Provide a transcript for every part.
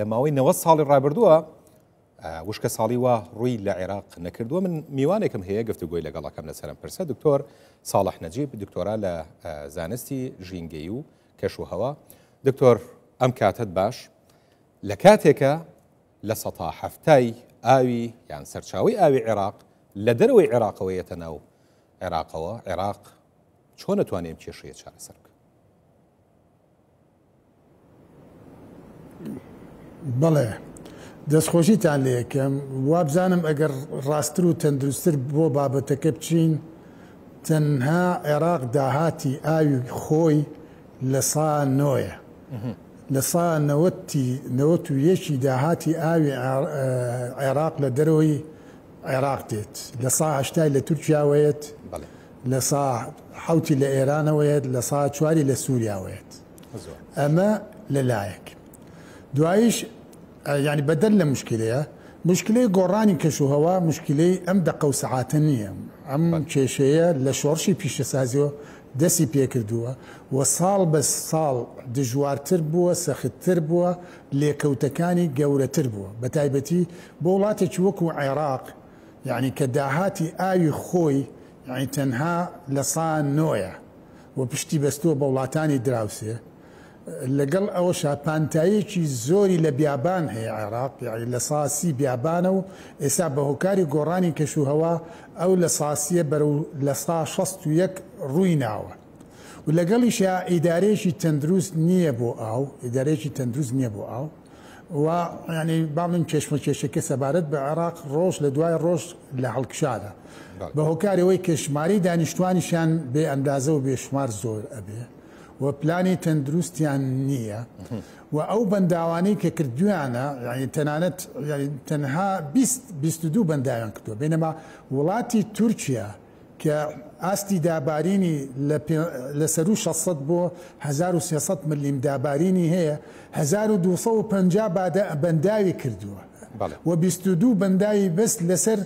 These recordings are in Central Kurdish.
لە ماوەی 90 ساڵی ڕابردووە وشکە ساڵی وا ڕووی لە عێراق نەکردووە. من میوانێکم هەیە گفتوگۆی لەگەڵەکەم لەسەرم پرسە، دکتۆر ساڵح نەجیب، دکتۆرا لە زانستی ژینگەی و کەشوهەوا. دکتۆر ئەم کاتت باش. لە کاتێکە 70% ئاوی یان سەرچاوی ئاوی عێراق لە دەرەوەی عێراقەوە یەتە ناو عێراقەوە، عێراق چۆن ئەتوانێ ئەم کێشەیە چارەسەر بکە؟ بەڵێ دەستخۆشیتان لێکەم. وابزانم ئەگەر ڕاستتر و تەندروستتر بۆ بابەتەکە بچین، تەنها عێراق داهاتی ئاوی خۆی لە سا نۆیە، لە سا نەوەتی نەوەت و یەکی داهاتی ئاوی عێراق لە دەرەوەی عێراق دێت، لە سا هەشتای لە تورکیاوەیەت، لە سا حەوتی لە ئێرانەوەیەت، لە سا چواری لە سووریاوەیەت. ئەمە لە لایەک. دواییش یانی بەدەر لە مشکلەیە، مشکلەی گۆڕانی کەشوهەوا مشکلەی ئەم دەقە و سەعاتە نییە. ئەم کێشەیە لە شۆڕشی پیشەسازیەوە دەستی پێکردووە و ساڵ بە ساڵ دژوارتر بووە، سەختتر بووە، لێکەوتەکانی گەورەتر بووە. بە تایبەتی بۆ وڵاتێکی وەکوو عێراق یانی کە داهاتی ئاوی خۆی یانی تەنها لە سا نۆیە و پشتی بەستووە بە وڵاتانی دراوسێ، لەگەڵ ئەوەشا پانتاییەکی زۆری لە بیابان هەیە عێراق یانی لە سا سی بیابانە و ئێستا بە هۆکاری گۆڕانی کەشوهەوا ئەو لە سا سیە بەرەو 61% ڕووی ناوە و لەگەڵیشا ئیدارەیەکی تەندروست نییە بۆ ئاو، ئیدارەیەکی تەندروست نییە بۆ ئاو و یانی با بڵێین کێشمەکێشەکە سەبارەت بە عێراق ڕۆژ لە دوای ڕۆژ لە هەڵکشانە بە هۆکاری ئەوەی کە ژمارەی دانیشتوانیشیان بێ ئەندازە و بێشومار زۆر ئەبێ و پلانی تەندروستیان نییە و ئەو بەنداوانەی کە کردویانە یانی تەنانەت یانی تەنها 20 22 بەنداویان کردووە بینەما وڵاتی تورکیا کە ئاستی دابارینی لە سەروو 600 بۆ 1300 ملیم دابارینی هەیە، 1250 بەنداوی کردووە و 22 بەنداوی بەس لەسەر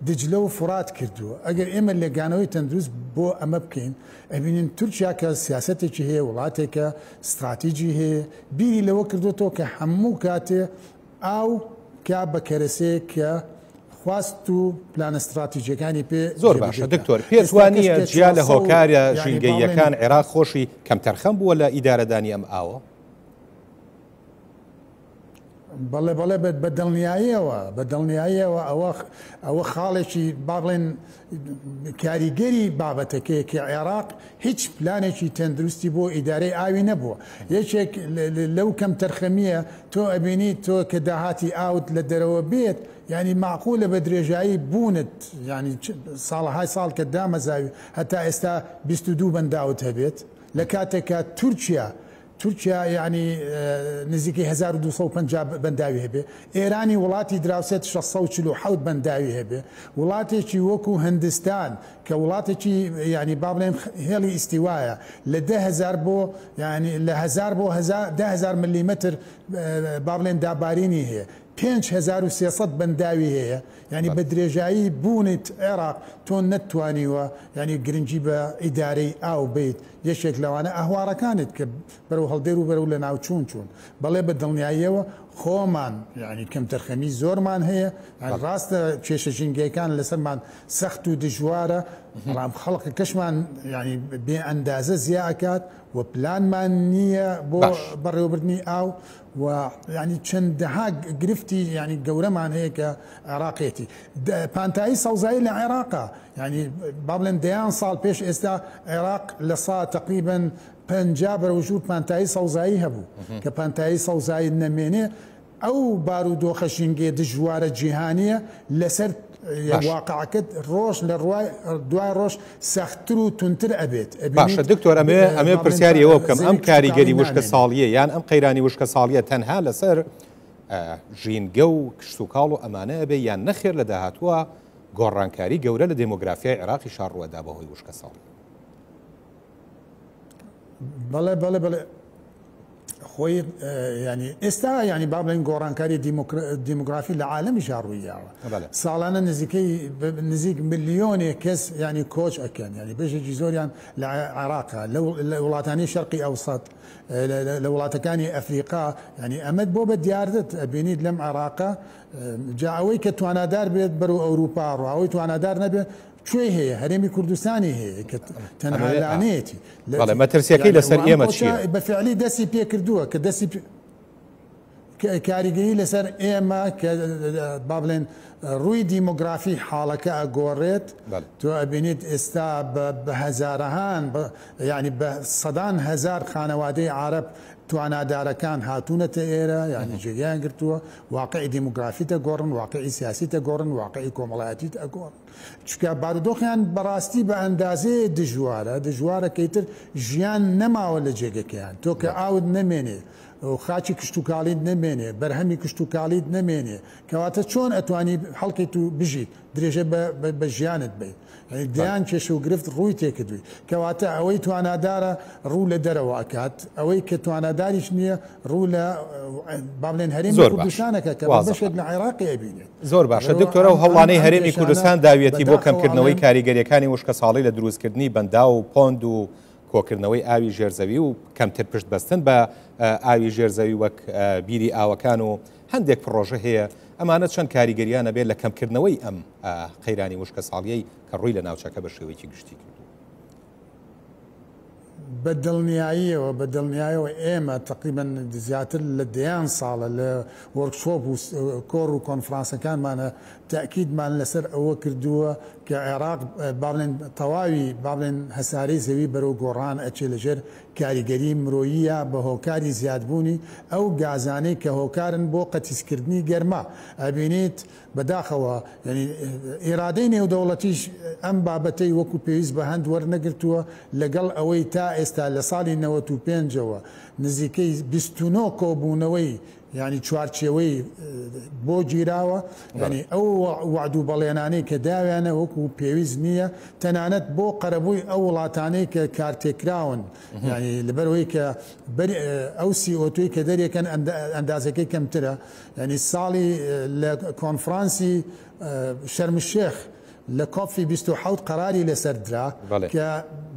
دجلە و فورات کردووە. ئەگەر ئێمە لێکدانەوەی تەندروست بۆ ئەمە بکەین، ئەبینین تورکیا کە سیاسەتێکی هەیە، وڵاتێکە ستراتیجی هەیە، بیری لەوە کردووەتەوە کە هەموو کاتێ ئاو کا بە کەرەسەیەک کە خواست و پلانە ستراتیجیەکانی پێ زۆر باشە دکتۆر، پێت وا نییە جیا لە هۆکارە ژینگەییەکان عێراق خۆشی کەمتەرخەم بووە لە ئیدارەدانی ئەم ئاوە؟ بەڵێ بەڵێ بە دڵنیاییەوە، بە دڵنیاییەوە ئەوە ئەوە خاڵێکی با بڵێن کاریگەری بابەتەکەیە کە عێراق هیچ پلانێکی تەندروستی بۆ ئیدارەی ئاوی نەبووە. یەکێک لەو کەمتەرخەمییە تۆ ئەبینی تۆ کە داهاتی ئاوت لە دەرەوە بێت یانی مەعقولە بە درێژایی بوونت یانی ساڵەهای ساڵ کە دامەزاوی هەتا ئێستا 22 بەنداوت هەبێت لە کاتێکا تورکیا تورکیا یانی نزیکەی 1250 بەنداوی هەبێ، ئێرانی وڵاتی دراوسێت 647 بەنداوی هەبێ، وڵاتێکی وەکو هندستان کە وڵاتێکی یانی با بڵێن هێڵی ئیستیوایە لە 10000 بۆ یانی لە 1000 بۆ 10000 ملیمەتر با بڵێن دابارینی هەیە، 5300 بەنداوی هەیە، یانی بە درێژایی بوونت عێراق تۆ نەتتوانیوە یانی گرنگی بە ئیدارەی ئاو بەیت، یەکێک لەوانە ئەهوارەکانت کە بەرەو هەڵدێر و بەرەو لەناوچوون چوون. بەڵێ بە دڵنیاییەوە خۆمان یانی کەمتەرخەمی زۆرمان هەیە، یانی ڕاستە کێشە ژینگەیەکان لەسەرمان سەخت و دژوارە، بەڵام خەڵکەکەشمان یانی بێ ئەندازە زیا ئەکات و پلانمان نییە بۆ بەڕێوەبردنی ئاو و یانی چەندەها گرفتی یانی گەورەمان هەیە کە عێراقێتی. پانتایی سەوزایی لە عێراقا یانی با بڵێن دەیان ساڵ پێش ئێستا عێراق لە سا تەقریبەن 50 بەرەو ژوور پانتایی سەوزایی هەبوو کە پانتایی سەوزایی نەمێنێ ئەو بارودۆخە ژینگەیە دژوارە جیهانیە لەسەر واقعەکەت ڕۆژ لە دوای ڕۆژ سەختتر و توندتر ئەبێت. باشە دکتۆر ئەمێ ئەمێ پرسیاری ئەوە بکەم ئەم کاریگەری وشکە ساڵیە یان ئەم قەیرانی وشکە ساڵیە تەنها لەسەر ژینگە و کشتوکاڵ و ئەمانە ئەبێ یان نەخێر لە داهاتووە گۆڕانکاری گەورە لە دێمۆگرافیای عێراقیشا ڕووەدا بەهۆی وشکەساڵی؟ بەڵێ بەڵێ بەڵێ. خۆی یانی ئێستا یانی با بڵێین گۆڕانکاری دیموگرافی لە عالەمیشا ڕوویداوە ساڵانە نزیکەی نزیک ملیۆنێک کەس یانی کۆچ ئەکەن یانی بەشێکی زۆریان لە عێراقا لە وڵاتانی شەرقی ئەوسەت لە وڵاتەکانی ئەفریقا یانی ئەمەت بۆ بە دیاردت ئەبینیت لەم عێراقا جا ئەوەی کە توانادار بێت بەرەو ئەوروپا ڕۆ ئەوەی توانادار نەبێت کوێی هەیە هەرێمی کوردستانی هەیە کە تەنها لانەیەتی بەڵێ مەترسیەکەی لەسەر ئێمە چییە؟ بە فعلی دەستی پێکردووە کە دەستی کاریگەری لەسەر ئێمە کە با بڵێن ڕووی دیمۆگرافی حاڵەکە ئەگۆڕێت تۆ ئەبینیت ئێستا بە هەزارەهان یعنی بە سەدان هەزار خانەوادەی عرب توانادارەکان هاتوونەتە ئێرە یعنی جێگەیان گرتووە واقعی دیموگرافیت ئەگۆڕن واقعی سیاسیت ئەگۆڕن واقعی کۆمەڵایەتیت ئەگۆڕن چونکە بارودۆخیان بەڕاستی بە ئەندازەیە دژوارە، دژوارە کە ئیتر ژیان نەماوە لە جێگەکەیان، تۆ کە ئاوت نەمێنێ و خاکی کشتوکاڵیت نەمێنێ، بەرهەمی کشتوکاڵیت نەمێنێ، کەواتە چۆن ئەتوانی هەڵکەیت و بژیت، درێژە بە ژیانت بەیت؟ یانی دەیان کێشە و گرفت ڕووی تێکردووی. کەواتە ئەوەی توانادارە ڕوو لە دەرەوە ئەکات، ئەوەی کە تواناداریش نییە ڕوو لە با بڵێن هەرێمی زۆر باش کوردستانەکە کە بە وازحە. بەشێک لە عێراقی ئەبینێت. زۆر باشە لەبەرئەوە دکتۆر ئەو ئەم ئەم هەوڵانەی ئەم هەرێمی کێشانە کوردستان داویەتی بۆ بەداخەوە کەمکردنەوەی ئەڵێم کاریگەریەکانی وشکەساڵی لە دروستکردنی بەنداو و پۆند و کۆکردنەوەی ئاوی ژێرزەوی و کەمتر پشت بەستن بە ئاوی ژێرزەوی وەک بیری ئاوەکان و هەندێک پڕۆژە هەیە ئەمانە چەند کاریگەریان ئەبێت لە کەمکردنەوەی ئەم قەیرانی وشکەساڵیەی کە ڕووی لە ناوچەکە بە شێوەیەکی گشتی کردووە؟ بە دڵنیاییەوە، بە دڵنیایەوە ئێمە تەقریبەن زیاتر لە دەیان ساڵە لە وۆرکشۆپ و کۆڕ و کۆنفرانسەکانمانە تەئکیدمان لەسەر ئەوە کردووە کە عێراق با بڵێن تەواوی با بڵێن هەسارەی زەوی بەرەو گۆڕان ئەچێ لەژێر کاریگەری مرۆییە بە هۆکاری زیادبوونی ئەو گازانەی کە هۆکارن بۆ قەتیسکردنی گەرما ئەبینیت بەداخەوە یانی ئیرادەی نێودەوڵەتیش ئەم بابەتەی وەکو پێویست بە هەند وەرنەگرتووە، لەگەڵ ئەوەی تا ئێستا لە ساڵی 95 ەوە نزیکەی 29 کۆبوونەوەی یانی چوارچێوەی بۆ گیراوە، یانی ئەو وەعد و بەڵێنانەی کە داویانە وەکو پێویست نییە، تەنانەت بۆ قەرەبووی ئەو وڵاتانەی کە کارتێکراون یانی لەبەرئەوەی کە ئەو CO2 ی کە دەرێکەن ئەندازەکەی کەمترە. یانی ساڵی لە کۆنفرانسی شەرم الشێخ لە COP 27 قەراری لەسەر درا کە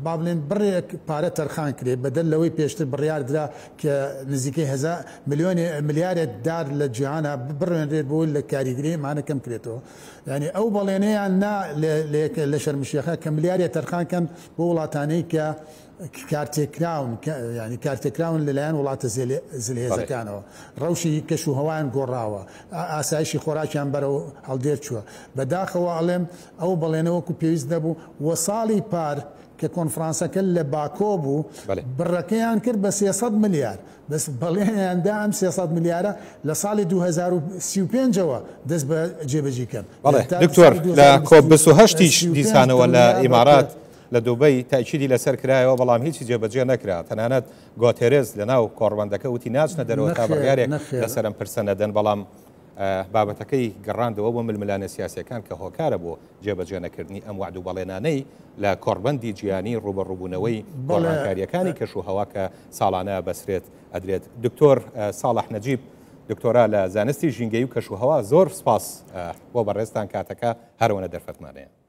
با بڵێن بڕێک پارە تەرخان کرێت بەدەر لەوەی پێشتر بڕیار درا کە نزیکەی هەزار ملیۆنێ ملیارێک دار لە جیهانا بڕوێنرێت بۆ لە کاریگری ئەمانە کەم کرێتەوە یانی ئەو بەڵێنەیان نا لە شەرم الشێخە کە ملیارێ تەرخان کەن بۆ وڵاتانەی کە کارتێکراون یانی کارتێکراون لەلایەن وڵاتە زلهێزەکانەوە، ڕەوشی کەش و هەوایان گۆڕاوە، ئاسایشی خۆراکیان بەرەو هەڵدێر چووە. بەداخەوە ئەڵێم ئەو بەڵێنە وەکو پێویست نەبوو و ساڵی پار کە کۆنفرانسەکە لە باکۆ بوو بڕەکەیان کرد بە 300 ملیار بەس بەڵێنیان دا ئەم 300 ملیارە لە ساڵی 2035 ەوە دەست بە جێبەجی کەن. بەڵێ دکتۆر لە COP 28 یش دیسانەوە لە ئیمارات لە دوبەی تەئکیدی لەسەر کرایەوە، بەڵام هیچی جێبەجێ نەکرا، تەنانەت گۆتێرێز لەناو کۆڕبەندەکە وتی ناچنە دەرەوە تا بڕیارێک لەسەر ئەم پرسە نەدەن، بەڵام بابەتەکەی گەڕاندەوە بۆ ململانێ سیاسییەکان کە هۆکارە بۆ جێبەجێ نەکردنی ئەم وەعد و بەڵێنانەی لە کۆڕبەندی جیهانی ڕووبەڕووبوونەوەی گۆڕانکارییەکانی کەشوهەوا کە ساڵانە بەسرێت ئەدرێت. دکتۆر ساڵح نەجیب، دکتۆرا لە زانستی ژینگەیی و کەشوهەوا، زۆر سپاس بۆ بەڕێزتان، کاتەکە هەرەوەنە دەرفەتمان هەیە.